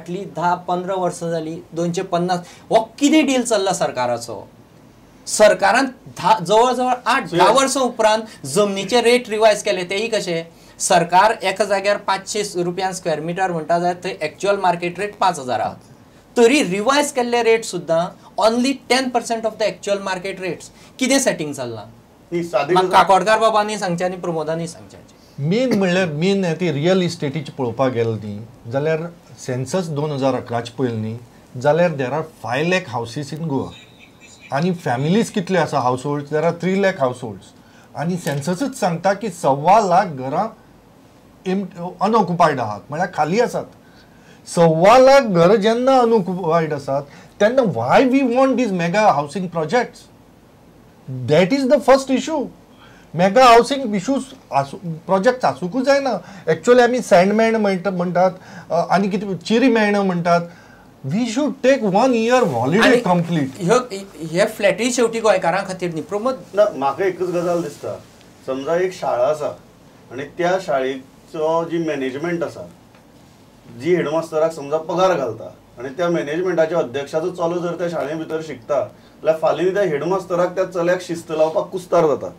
फाटली 10-15 वर्सां जाली 250 हो कितें डील चल्ला सरकाराचो. सरकारान जवळ जवळ 8-10 वर्सां उपरांत जमनीचे रेट रिवायज केले, तेय कशे सरकार एका जाग्यार 500 रुपयान स्क्वेअर मिटर म्हणटा जाल्यार थंय एक्च्युअल मार्केट रेट 5000 आहा, तरी रिवायज केल्ले रेट सुद्दां only 10% of the actual market rates. कितें सेटींग चल्लां काकोडकार बाबांनी सांगचें आनी प्रमोदांनी सांगचें. मेन म्हणल्यार मेन ती रियल इस्टेटीची पळोवपाक गेल न्ही जाल्यार सेन्सस 2011 पळयलें न्ही जाल्यार there are 5 lakh houses in Goa आनी फॅमिलीज कितले आसा household, there are 3 lakh households आनी सेन्ससूच सांगता की 1.25 लाख घरां अनऑक्युपायड आहात, म्हळ्यार खाली आसात. 1.25 लाख घरां जेन्ना अनऑक्युपायड आसात तेन्ना why we want these mega housing projects? That is the first issue. Mega housing issues projects आसूंकूच जायना. एक्चुअली आमी सँडमॅन म्हणटात आनी कितें चिरीमॅन म्हणटात. We should take 1 year holiday complete. हे फ्लॅटी शेवटी गोंयकारां खातीर न्ही प्रमोद. ना, म्हाका एकूच गजाल दिसता, समजा एक शाळा आसा आनी त्या शाळेचो जी मॅनेजमेंट आसा, जी हेडमास्टराक समजा पगार घालता आनी त्या मॅनेजमेंटाच्या अध्यक्षाचो चलो जर त्या शाळे भितर शिकता जाल्यार फाल्यां त्या हेडमास्टराक त्या चल्याक शिस्त लावपाक कुस्तार जाता,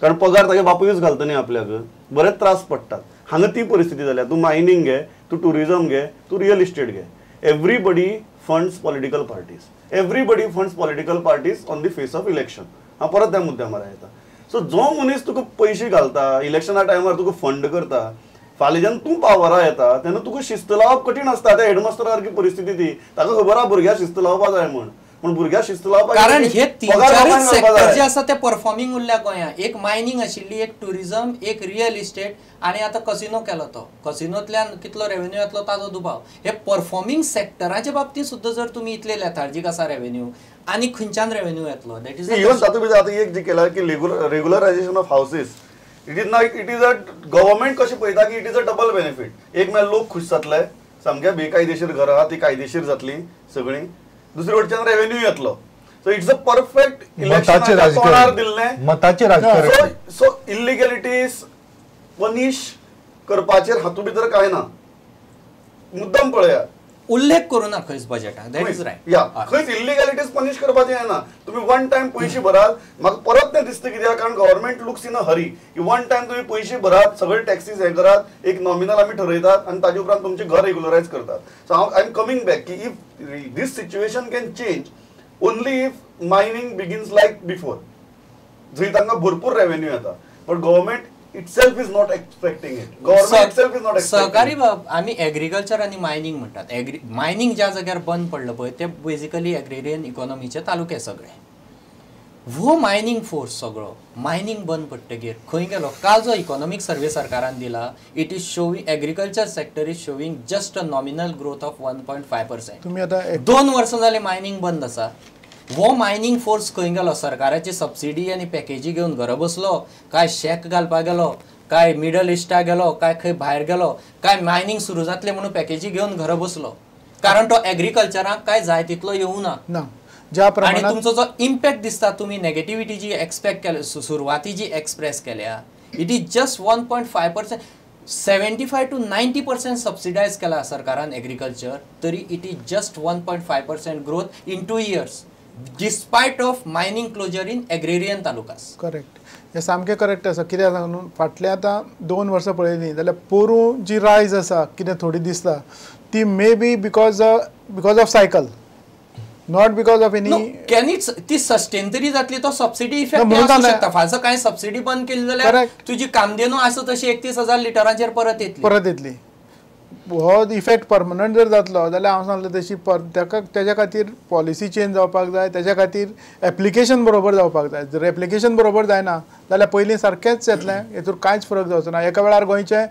कारण पगार तागे बापूयच घालता न्ही आपल्याक, बरेच त्रास पडटात. हांगा ती परिस्थिती जाल्या. तूं मायनींग घे, तूं ट्युरिजम घे, तूं रियल इस्टेट घे, everybody funds political parties, everybody funds political parties on the face of election. हांव परत त्या मुद्द्यार येता. सो जो मनीस तुका पयशे घालता इलेक्शना टायमार, तुका फंड करता, फाल्यां जेन्ना तूं पावरा येता तेन्ना तुका शिस्त लावप कठीण आसता. त्या हेडमास्टरा सारकी परिस्थिती ती, ताका खबर आहा भुरग्याक शिस्त लावपा जाय म्हूण, पूण भुरग्याक शिस्त लावपाक कारण हे 3-4 सेक्टर जे आसा ते परफॉर्मींग उरल्या गोंयांत. एक मायनींग आशिल्ली, एक ट्युरिजम, एक रियल इस्टेट आनी आतां कसिनो केलो. तो कसिनोंतल्यान कितलो रेवेन्यू येतलो ताजो दुबाव. हे परफॉर्मींग सेक्टराच्या बाबतींत सुद्दां जर तुमी इतले लेथार्जीक आसा रेवेन्यू आनी खंयच्यान रेवेन्यू येतलो that is even. तातूंत भितर आतां एक जे केला की regularisation of houses, it is ना, it is a government कशें पळयता की it is a double benefit. एक म्हळ्यार लोक खूश जातले, सामक्या बेकायदेशीर घरां आहा ती कायदेशीर जातली सगळीं, दुसरे वटच्यान रेवेन्यू येतलो. सो it's a perfect इलेक्शनाच्या दिल्लें मताचें राजकारण. सो इल्लिगॅलिटीज पनिश करपाचेर हातूंत भितर कांय ना. मुद्दम पळयात, उल्लेख करू ना खंयच बजेटाक, that is right. या खंयच इल्लिगॅलिटीज पनिश करपाचें येना. तुमी वन टायम पयशे भरात, म्हाका परत तें दिसता कित्याक, कारण government looks in a hurry की वन टायम तुमी पयशे भरात, सगळे टॅक्सीज हें करात, एक नॉमिनल आमी ठरयतात आनी ताजे उपरांत तुमचें घर रेगुलरायज करतात. सो हांव I am coming back की if this situation can change only if mining begins like before, जंय तांकां भरपूर रेवेन्यू येता, but government itself is not expecting it. Government itself is not expecting. सहकारी बाब आमी एग्रीकल्चर आनी मायनींग म्हणटात. मायनींग ज्या जाग्यार बंद पडलं पळय ते बेजिकली एग्रेरियन इकॉनॉमीचे तालुके सगळे. हो मायनींग फोर्स सगळो मायनींग बंद पडटगीर खंय गेलो? काल जो इकॉनॉमीक सर्वे सरकारान दिला, it is showing agriculture sector is showing just a nominal growth of 1.5%. तुमी आतां 2 वर्सां जालीं मायनींग बंद आसा. हो मायनींग फोर्स खंय गेलो? सरकाराची सबसिडी आनी पॅकेजी घेवन घरा बसलो काय शॅक घालपाक गेलो, काय मिडल इस्टाक गेलो, काय खंय भायर गेलो, काय मायनींग सुरू जातलें म्हणून पॅकेजी घेवन घरा बसलो? कारण तो एग्रीकल्चराक काय जाय तितलो येवना ना. ज्या आनी तुमचो जो इम्पॅक्ट दिसता, तुमी नेगेटिविटी जी एक्सपेक्ट केल्या, सुरवाती जी एक्सप्रेस केल्या, it is just 1.5%. 75 to 90% subsidise केला सरकारान एग्रीकल्चर, तरी it is just 1.5% growth in 2 years despite of mining closure in agrarian talukas. Correct, हें सामकें करेक्ट आसा. कित्याक सांगू न्हू, फाटलें आतां 2 वर्सां पळयलीं जाल्यार पोरूं जी रायज आसा कितें थोडी दिसता ती may be because of cycle, not because of any. केन्हीच ती सस्टेन तरी जातली, तो सबसिडी इफेक्ट आसूं शकता. फालसो कांय सबसिडी बंद केली जाल्यार तुजी कामधेनू आसा तशी 31,000 लिटरांचेर परत येतली, परत येतली. हो इफेक्ट परमनंट जर जातलो जाल्यार हांव सांगलें तशी ताका तेज्या खातीर पॉलिसी चेंज जावपाक जाय, तेज्या खातीर एप्लिकेशन बरोबर जावपाक जाय. जर एप्लिकेशन बरोबर जायना जाल्यार पयलीं सारकेंच येतलें, हेतूर कांयच फरक जावचो ना. एका वेळार गोंयचे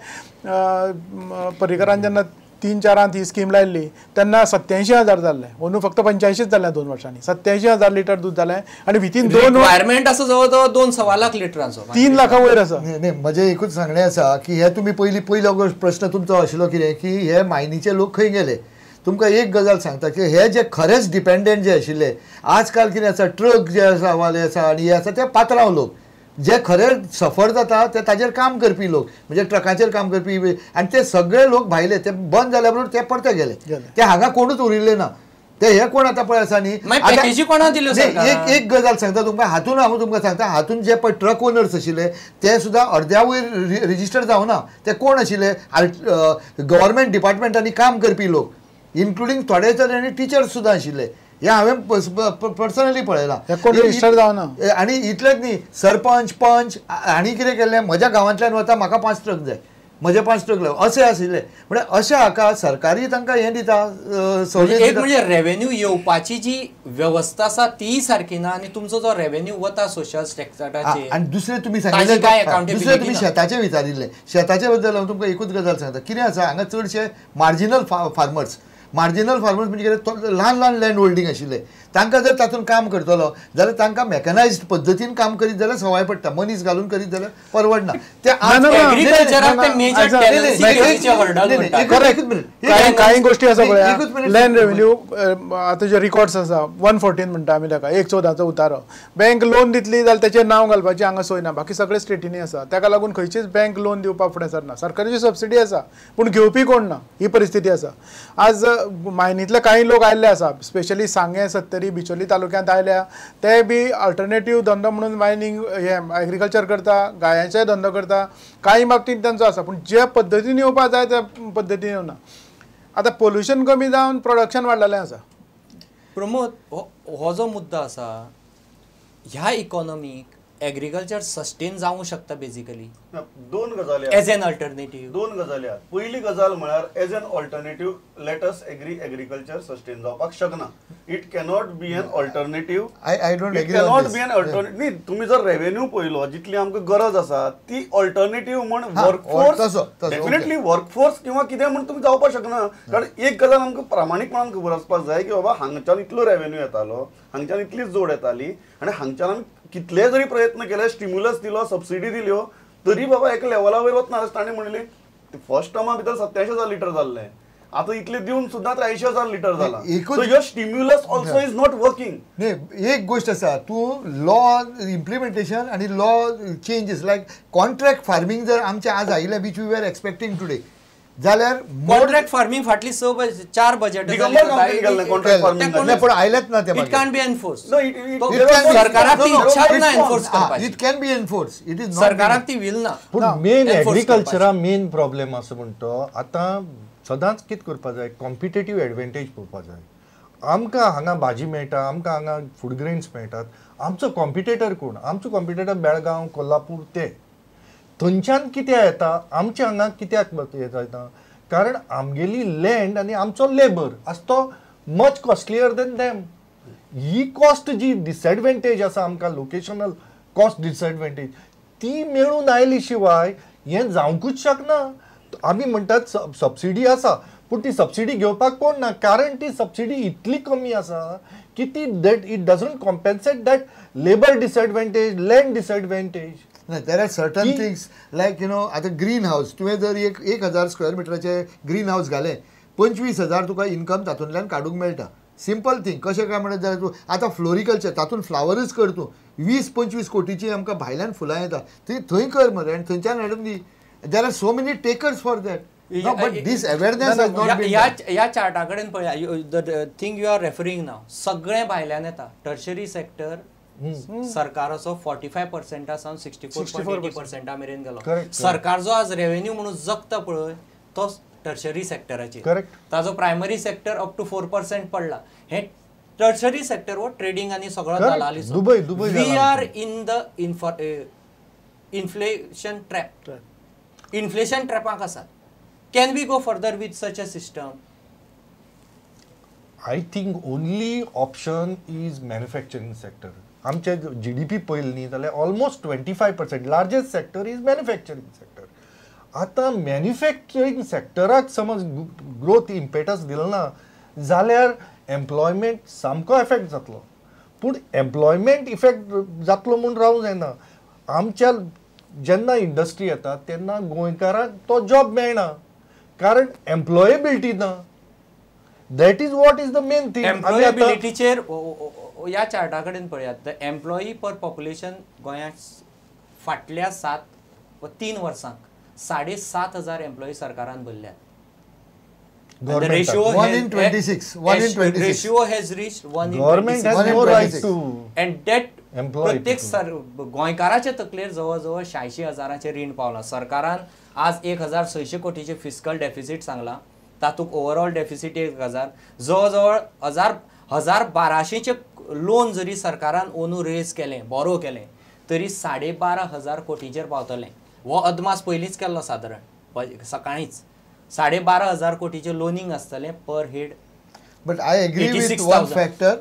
पर्रीकरान जेन्ना 3-4 ही स्कीम लायिल्ली तेन्ना 87,000 जाल्लें, अंदू फक्त 85 जालें. 2 वर्सांनी 87,000 लिटर दूद जालें आनी विथीन 2 रिक्वायरमेंट आसा जवळ जवळ 2.25 लाख लिटरांचो, 3 लाखां वयर आसा. न्ही, म्हजें एकूच सांगणें आसा की हे तुमी पयलीं पयलो प्रश्न तुमचो आशिल्लो कितें की हे मायनीचे लोक खंय गेले. तुमकां एक गजाल सांगता की हे जे खरेंच डिपेंडंट जे आशिल्ले, आजकाल कितें आसा, ट्रक जे आसा वाले आसा आनी हे आसा ते पात्रांव लोक, जे खरे सफर जाता ते ताजेर काम करपी लोक, म्हणजे ट्रकाचेर काम करपी, आनी ते सगळे लोक भायले, ते बंद जाल्या बरोबर ते परते गेले, ते हांगा कोणूच उरिल्ले ना. ते हे कोण आतां पळय आसा न्ही, एक एक गजाल सांगता तुमकां, हातून हांव तुमकां सांगता, हातून जे पळय ट्रक ओनर्स आशिल्ले ते सुद्दां अर्द्या वयर रजिस्टर जावना. ते कोण आशिल्ले? गव्हर्मेंट डिपार्टमेंटांनी काम करपी लोक, इन्क्लुडींग थोडे तर आनी टिचर्स सुद्दां आशिल्ले. हे हांवें पर्सनली पळयलां. रजिस्टर जावना. आनी इतलेंच न्ही, सरपंच पंच हांणी कितें केल्लें, म्हज्या गांवांतल्यान वता म्हाका 5 ट्रक जाय, म्हजे 5 ट्रक लाय, अशें आशिल्लें. म्हणजे अशें हाका सरकारी तांकां हें दिता सवलत. एक म्हणजे रेव्हेन्यू येवपाची जी वेवस्था आसा तीय सारकी ना, आनी तुमचो जो रेव्हेन्यू वता सोशल सेक्टराचेर. आनी दुसरें तुमी सांगिल्लें, दुसरें तुमी शेताचें विचारिल्लें, शेताचे बद्दल हांव तुमकां एकूच गजाल सांगता. कितें आसा हांगा चडशे मार्जिनल फार्मर्स, मार्जिनल फार्मर्स म्हणजे कितें, ल्हान ल्हान लँड होल्डींग आशिल्ले, तांकां जर तातूंत काम करतलो जाल्यार तांकां मॅकनायज्ड पद्दतीन काम करीत जाल्यार सवाय पडटा, मनीस घालून करीत जाल्यार परवडना. ते कांय गोश्टी आसा पळय, लँड रेव्हेन्यू आतां जे रिकॉर्ड्स आसा 114 म्हणटा आमी ताका, 114चो उतारो, बँक लोन दितली जाल्यार तेचेर नांव घालपाची हांगा सोय ना, बाकी सगळे स्टेटींनी आसा. ताका लागून खंयचीच बँक लोन दिवपाक फुडें सरना. सरकाराची सबसिडी आसा पूण घेवपी कोण ना, ही परिस्थिती आसा. आज मायनींतले कांय लोक आयिल्ले आसा, स्पेशली सांगें, सत्तरी, बिचोली तालुक्यांत आयल्या, ते बी अल्टरनेटीव धंदो म्हणून मायनींग हे एग्रीकल्चर करता, गायांचेय धंदो करता, कांय बाबतींत तांचो आसा, पूण जे पद्दतीन येवपाक जाय त्या पद्दतीन येवना. आतां पोल्युशन कमी जावन प्रोडक्शन वाडलेलें आसा. प्रमोद, हो जो मुद्दो आसा, ह्या इकॉनॉमीक एग्रीकल्चर सस्टेन जावंक शकता बेजिकली दोन गजाली एज एन अल्टरनेटीव. दोन गजाली आहात. पयली गजाल म्हळ्यार as an alternative let us agree agriculture sustain जावपाक शकना. It cannot be an alternative. I don't agree. Cannot be an alternative. न्ही, तुमी जर रेव्हेन्यू पळयलो जितली आमकां गरज आसा ती ऑल्टरनेटीव म्हण वर्कफोर्स, डेफिनेटली वर्कफोर्स किंवा कितें म्हण तुमी जावपाक शकना. कारण एक गजाल आमकां प्रामाणीकपणान खबर आसपाक जाय की बाबा हांगच्यान इतलो रेव्हेन्यू येतालो, हांगच्यान इतली जोड येताली, आनी हांगच्यान आमी कितले जरी प्रयत्न केले, स्टिम्युलस दिलो, सबसिडी दिल्यो, तरी बाबा एका लेवला वयर वतना ताणें म्हणलें फर्स्ट टर्मा भितर 87,000 लिटर जाल्लें, आतां इतले दिवन सुद्दां 83,000 लिटर जाला. So your stimulus also is not working. न्ही, एक गोश्ट आसा, तूं लॉ इम्प्लिमेंटेशन आनी law changes like contract farming जर आमचें आज आयिल्लें, which we are expecting today, जाल्यार कॉन्ट्रॅक्ट फार्मिंग फाटली 4 बजेट पण आयलेच ना ते. It can be enforce. सरकाराक ती इच्छा ना एनफोर्स करपाची. It can be enforce, it is सरकाराक ती will ना. पूण मेन एग्रीकल्चरा मेन प्रॉब्लेम आसा म्हणटा आतां सदांच कितें करपाक जाय, कॉम्पिटेटीव एडवांटेज पळोवपाक जाय. आमकां हांगा भाजी मेळटा, आमकां हांगा फूड ग्रेन्स मेळटात, आमचो कॉम्पिटेटर कोण? आमचो कॉम्पिटेटर बेळगांव, कोल्हापूर, ते थंयच्यान कित्याक येता, आमच्या हांगा कित्याक हें जायना? कारण आमगेली लँड आनी आमचो लेबर आसा तो मच कॉस्टलियर देन दॅम. ही कॉस्ट जी डिसएडवांटेज आसा आमकां, लोकेशनल कॉस्ट डिसएडवांटेज, ती मेळून आयली शिवाय हें जावंकूच शकना. आमी म्हणटात सबसिडी आसा, पूण ती सबसिडी घेवपाक कोण ना, कारण ती सबसिडी इतली कमी आसा की ती that it doesn't compensate that labour disadvantage, land disadvantage. नाही, there are certain things like you know, आतां ग्रीन हावस तुवें जर 1000 स्क्वेअर मिटराचें ग्रीन हावस घालें, 25,000 तुका इनकम तातूंतल्यान काडूंक मेळटा. Simple thing. कशें काय म्हणत जाल्यार तूं आतां फ्लोरिकल्चर, तातूंत फ्लावरूच कर तूं, 20-25 कोटीची आमकां भायल्यान फुलां येता, ती थंय कर मरे आनी थंयच्यान हाडून दी. There are so many takers for that. No, but this awareness has not been. ह्या चार्टा कडेन पळया, the thing you are referring now, सगळें भायल्यान येता. टर्शरी सेक्टर सरकाराचो 45% सावन 64.80% मेरेन गेलो. सरकार जो आज रेव्हेन्यू म्हणून जगता पळय तो टर्शरी सेक्टराचेर, ताजो प्रायमरी सेक्टर अप टू 4% पडला. हे टर्शरी सेक्टर हो ट्रेडिंग आनी सगळो दलाली. We are in the inflation trap. Inflation ट्रॅपाक आसात. Can we go further with such a system? I think only option is manufacturing sector. आमचे GDP पळयली न्ही जाल्यार almost 25% largest sector is manufacturing sector. आतां मॅन्युफॅक्चरींग सेक्टराक समज ग्रोथ इम्पेटस दिलो ना जाल्यार एम्प्लॉयमेंट सामको इफेक्ट जातलो. पूण एम्प्लॉयमेंट इफेक्ट जातलो म्हूण रावूंक जायना. आमच्या जेन्ना इंडस्ट्री येता तेन्ना गोंयकारांक तो जॉब मेळना, कारण एम्प्लॉयेबिलिटी ना. That is what is the main thing. एम्प्लॉयेबिलिटीचेर ह्या चार्टा कडेन पळयात, the employee पर पॉप्युलेशन गोंयांत फाटल्या 7 वा 3 वर्सांक 7,500 एम्प्लॉई सरकारान भरल्यात. The ratio 1 in 26. 1 in 26. Ratio has reached 1 in Government 26. has no right to and that employ प्रत्येक गोंयकाराच्या तकलेर जवळ जवळ 86,000 रीण पावलां. सरकारान आज 1,600 कोटीचे फिस्कल डेफिसीट सांगलां, तातूंत ओवरऑल डेफिसीट 1,000, जवळ जवळ 1,200 लोन जरी सरकारान ओनू रेज केलें, बोरो केलें तरी 12,500 कोटीचेर पावतलें. हो अदमास पयलींच केल्लो सादारण सकाळींच 12,500 कोटीचें लोनींग आसतलें per head. But I agree with one factor,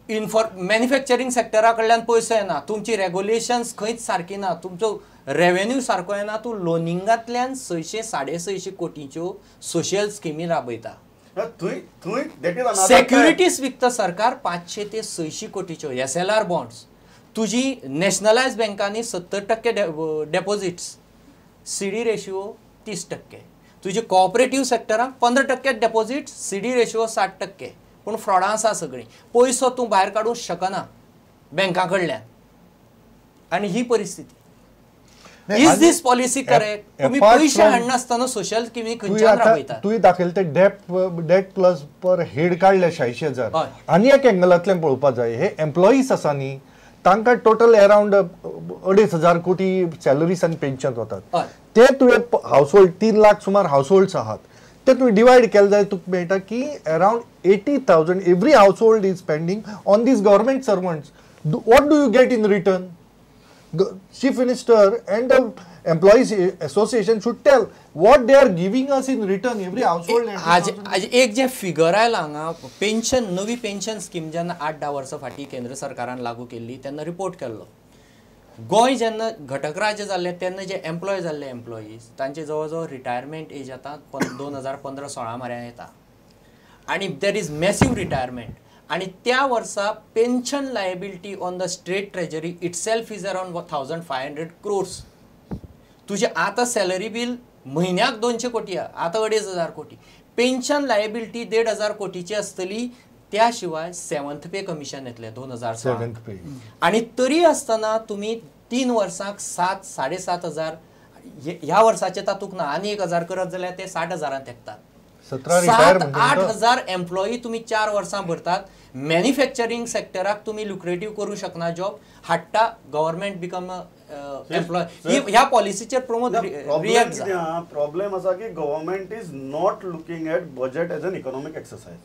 manufacturing सेक्टरा कडल्यान पयसो येना, तुमची रेगुलेशन्स खंयच सारकी ना, तुमचो रेवेन्यू सारको येना, तूं लोनिंगांतल्यान 600 650 कोटीच्यो सोशल स्किमी राबयता. सेक्युरिटीज विकता सरकार 500 ते 600 कोटीच्यो SLR bonds, तुजी नॅशनलायज बँकांनी 70% डेपॉझिट्स, CD ratio 30%, तुजे कॉपरेटीव सेक्टराक 15% डेपॉझिट, CD ratio 60%, पूण फ्रॉडां आसा सगळीं, पयसो तूं भायर काडूंक शकना बँका कडल्यान, आनी ही परिस्थिती. Is this policy correct? तुमी पयशे हाडनासतना सोशल स्किमी खंयच्यान राबयतात? तुवें दाखयलें ते डेट प्लस पर हेड काडले 86,000. आनी एक एंगलांतल्यान पळोवपाक जाय, हे एम्प्लॉईज आसा न्ही तांकां टोटल अरावंड 2,500 कोटी सॅलरीज आनी पेन्शन वतात. ते तुवें हावस होल्ड 3 लाख सुमार हावस होल्ड्स आहात, ते तुवें डिवायड केले जाल्यार तुका मेळटा की around 80,000 every household is spending on these government servants. What do you get in return? Chief Minister and the Employees Association should tell what they are giving us in return every household. आज एक जे figure आयला हांगा, pension, नवी pension scheme जेन्ना 8-10 वर्सां फाटीं केंद्र सरकारान लागू केल्ली तेन्ना रिपोर्ट केल्लो, गोंय जेन्ना घटक राज्य जाल्लें तेन्ना जे एम्प्लॉय जाल्ले एम्प्लॉईज तांचे जवळ जवळ रिटायरमेंट एज आतां 2015-16 म्हऱ्यान येता आनी there is massive retirement. आनी त्या वर्सा pension liability on the state treasury itself is around 1,500 crores. तुजें आतां सॅलरी बील म्हयन्याक 200 कोटी आतां 2,500 कोटी, पेन्शन लायबिलिटी 1,500 कोटीची आसतली. त्या शिवाय 7th पे कमिशन येतलें 2016. आनी तरी आसतना तुमी 3 वर्सांक 7, 7,500, ह्या वर्साचे तातूंत ना आनी 1,000 करत जाल्यार ते 60,000 तेकतात. 7-8,000 एम्प्लॉई तुमी 4 वर्सां भरतात. मॅन्युफॅक्चरींग सेक्टराक तुमी लुक्रेटीव करूं शकना जॉब हाडटा, गव्हर्मेंट बिकम एम्प्लॉय. ह्या पॉलिसीचेर प्रमोद रिएक्ट जा. प्रॉब्लेम आसा की government is not looking at budget as an economic exercise,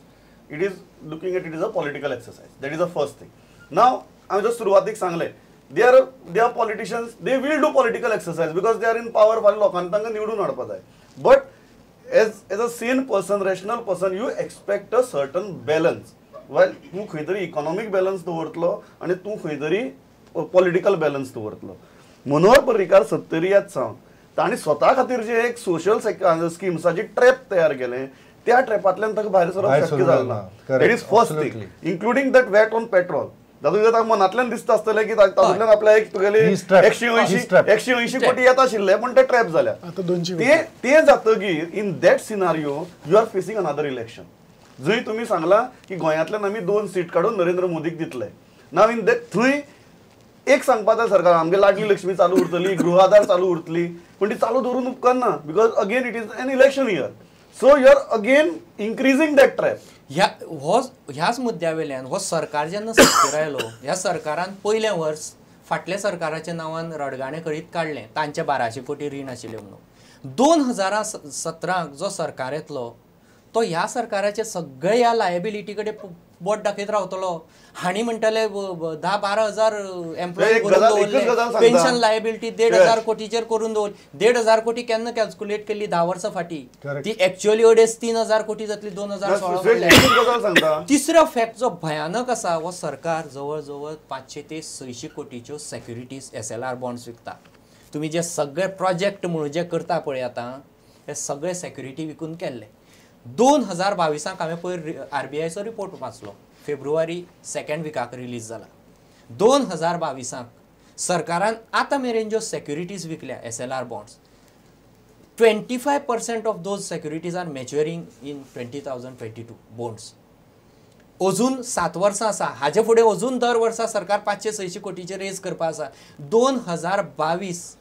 it is looking at it is a political exercise. That is a first thing. Now हांवें जर सुरवातीक सांगलें, they are politicians, they will do political exercise because they are in power, फाल्यां लोकांनी तांकां निवडून हाडपा जाय. But as a sane person, rational person, you expect a certain balance. While तूं खंय तरी इकॉनॉमीक बॅलन्स दवरतलो आनी तूं खंय तरी पॉलिटिकल बॅलन्स दवरतलो. मनोहर पर्रीकार सत्तरी याद सावन तांणी स्वता खातीर जे एक सोशल स्किम्साची ट्रॅप तयार केलें, त्या ट्रॅपांतल्यान ताका भायर सरप शक्य जालें ना. That is first thing, including that VAT on petrol. तातूंत ताका मनांतल्यान दिसता आसतलें की तातूंतल्यान आपल्याक एक तुगेली 180 कोटी येता आशिल्ले, पूण ते ट्रॅप जाल्या. ते जातकीर in that scenario you are facing another election, जंय तुमी सांगलां की गोंयांतल्यान आमी 2 सीट काडून नरेंद्र मोदीक दितले. नाव इन that थंय एक सांगपा जाय सरकार, आमगे लाडली लक्ष्मी चालू उरतली, गृह आधार चालू उरतली, पूण ती चालू दवरून उपकारना because again it is an election year. So you are again increasing that trap. ह्याच मुद्द्या वयल्यान हो सरकार जेन्ना सत्तेर आयलो, ह्या सरकारान पयलें वर्स फाटल्या सरकाराच्या नांवान रडगाणें करीत काडलें, तांचे 1,200 कोटी रीण आशिल्लें म्हणून. 2017 जो सरकार येतलो तो ह्या सरकाराचे सगळे ह्या लायबिलिटी कडेन बोट दाखयत रावतलो. हांणी म्हणटले 10-12 हजार एम्प्लॉई करून दवरले, पेन्शन लायबिलिटी 1,500 कोटीचेर करून दवरली. 1,500 कोटी केन्ना कॅल्क्युलेट केल्ली 10 वर्सां फाटीं, ती एक्च्युअली 2.5-3 हजार कोटी जातली 2016. तिसरो फॅक्ट जो भयानक आसा, हो सरकार जवळ जवळ 500 ते 600 कोटीच्यो सेक्युरिटीज SLR bonds विकता. तुमी जे सगळे प्रोजेक्ट म्हणून जे करता पळय आतां, हे सगळे सेक्युरिटी विकून केल्ले. 2022 हांवें पयर RBIचो रिपोर्ट वाचलो, फेब्रुवारी 2nd विकाक रिलीज जाला. 2022 सरकारान आतां मेरेन ज्यो सेक्युरिटीज विकल्या SLR bonds, 25% of those securities are maturing in 2022 bonds. अजून 7 वर्सां आसा. हाजे फुडें अजून दर वर्सा सरकार 500-600 कोटीचे रेज करपा आसा. 2022,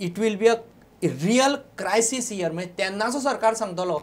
it will be a real crisis year. म्हणजे तेन्नाचो सरकार सांगतलो.